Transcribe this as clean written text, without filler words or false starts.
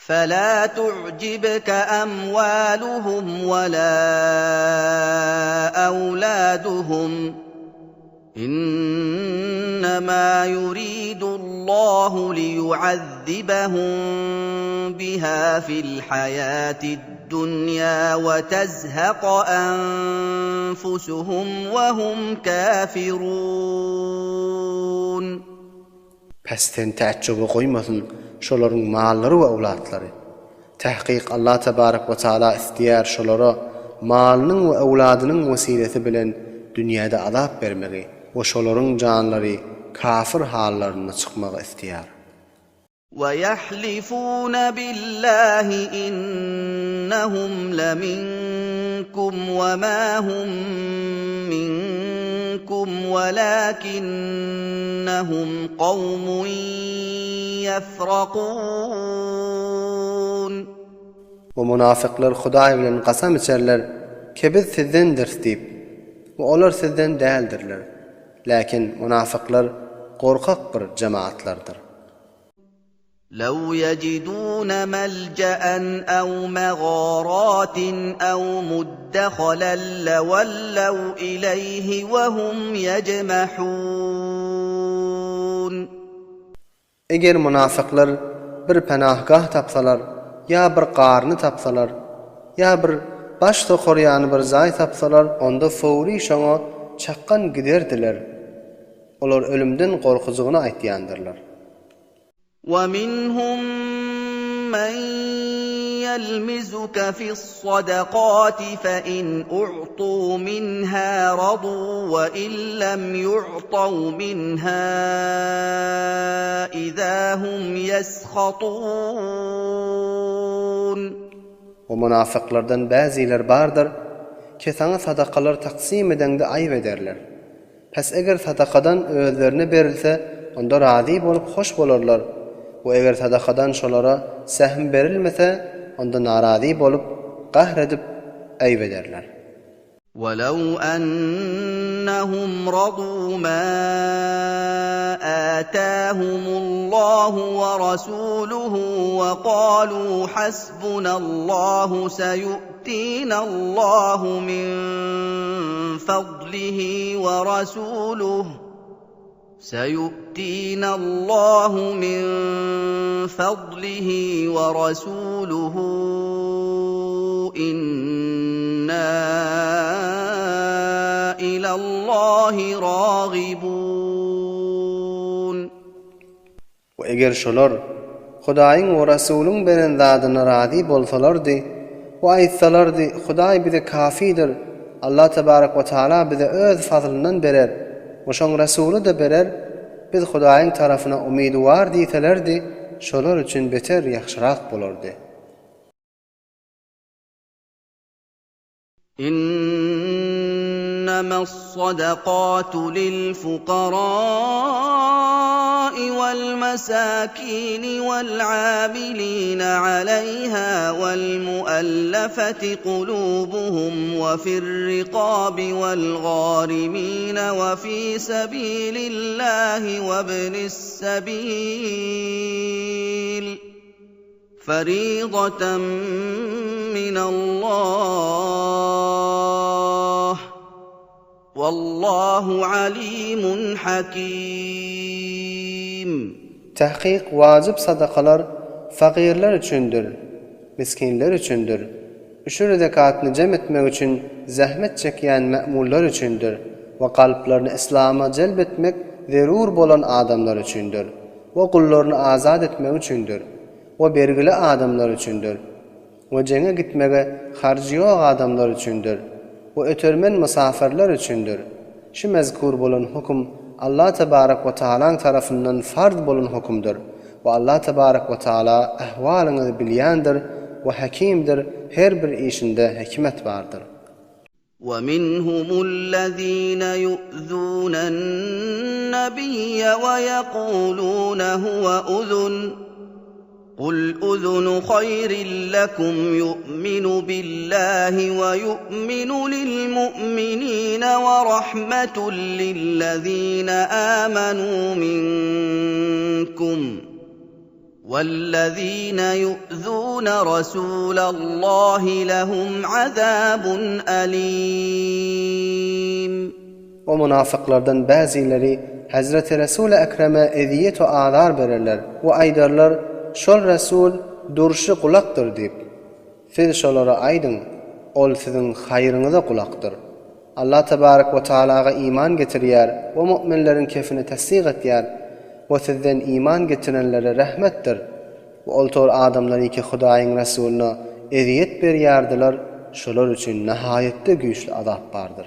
Fela tu'jibke amwaluhum we la awladuhum. Innema yuridullahu liyu'azzibahum biha fil haýatid-dunýa we tezhaka anfusuhum we hum kafirun. Päs seni täçjübe goýmasyn şolaryň mallary we öwlatlary. Tahkyk Allah tebarek we taala isleýär şolara malynyň we öwladynyň wesilesi bilen dünýäde azap bermegi we şolaryň janlary kafir hallarynda çykmagy isleýär. وَيَحْلِفُونَ بِاللَّهِ إِنَّهُمْ لَمِنكُمْ وَمَا هُم مِّنكُمْ وَلَٰكِنَّهُمْ قَوْمٌ يَفْرَقُونَ. We munafyklar Hudaý bilen kasam içerler, ki biz sizdendiris diýip, we olar sizden däldirler. Läkin munafyklar gorkak bir jemaatlardyr. لَوْ يَجِدُونَ مَلْجَأً أَوْ مَغَارَاتٍ أَوْ مُدَّخَلًا لَّوَلَّوْا إِلَيْهِ وَهُمْ يَجْمَحُونَ. Eger munafyklar bir penahgah tapsalar, ýa bir garyny tapsalar, ýa bir baş sokar ýaly bir jaý tapsalar, onda fowry şoňa çakgan giderdiler. Olar ölümden gorkujygyny aýtýandyrlar. وَمِنْهُم مَّن يَلْمِزُكَ فِي الصَّدَقَاتِ فَإِنْ أُعْطُوا مِنْهَا رَضُوا وَإِن لَّمْ يُعْطَوْا مِنْهَا إِذَا هُمْ يَسْخَطُونَ. We munafyklardan bäzileri bardyr, ki saňa sadakalar taksym edeňde aýyp ederler. Pes eger sadakadan özlerine berilse, onda razy bolup hoş bolarlar we eger sadakadan şolara sähm berilmese, onda narazy bolup, gahr edip, aýyp ederler. وَلَوْ أَنَّهُمْ رَضُوا مَا آتَاهُمُ اللَّهُ وَرَسُولُهُ وَقَالُوا حَسْبُنَا اللَّهُ سَيُؤْتِينَا اللَّهُ مِن فَضْلِهِ وَرَسُولُهُ سَيُؤْتِينَا اللَّهُ مِن فَضْلِهِ وَرَسُولُهُ إِنَّا إِلَى اللَّهِ رَاغِبُونَ. We eger şolar Hudaýyň we Resulyň beren zadyna razy bolsalardy we aýtsalardy, Hudaý bize kafidir, Allah tebarek we taala bize öz fazlyndan berer we şoň Resuly-da berer, biz Hudaýyň tarapyna umydywar diýselerdi, şolar üçin beter ýagşyrak bolardy. إنما الصدقات للفقراء والمساكين والعاملين عليها والمؤلفة قلوبهم وفي الرقاب والغارمين وفي سبيل الله وابن السبيل فريضة من الله والله عليم حكيم. Tahkyk wajyp sadakalar fakirler üçindir, miskinler üçindir, üşür zekatyny jem etmek üçin zähmet çekýän mämullar üçindir we kalplaryny yslama jelp etmek zerur bolan adamlar üçindir we gullaryny azat etmek üçindir. We bergili adamlar üçindir. We jeňe gitmege harjy ýok adamlar üçindir. We ötermen mysafyrlar üçindir. Şu mezkur bolan höküm Allah tebarek we taalaň tarapyndan farz bolan hökümdir. We Allah tebarek we taala ahwalyňyzy bilýändir we Hakimdir, her bir işinde hikmet bardyr. وَمِنْهُمُ الَّذِينَ يُؤْذُونَ النَّبِيَّ وَيَقُولُونَ هُوَ أُذُنٌ قُلْ أُذُنُ خَيْرٍ لَّكُمْ يُؤْمِنُ بِاللَّهِ وَيُؤْمِنُ لِلْمُؤْمِنِينَ وَرَحْمَةٌ لِّلَّذِينَ آمَنُوا مِنكُمْ ۖ. Wellezine ýu'zune Rasulallahi lehum azabun alim. O mynafyklardan bäzileri Hezreti Resul-i Ekreme ezýet we azar bererler we aýdarlar, Şol Resul durşy gulakdyr diýip. Siz şolara aýdyň, Ol siziň haýryňyza gulakdyr. Allah tebarek we taalaga iman getirýär we mu'minleriň kefini tassyk etýär we sizden iman getirenlere rehmetdir. We ol tor adamlary ki Hudaýyň Resulyna ezýet berýärdiler, şolar üçin nahaýatda güýçli azap bardyr.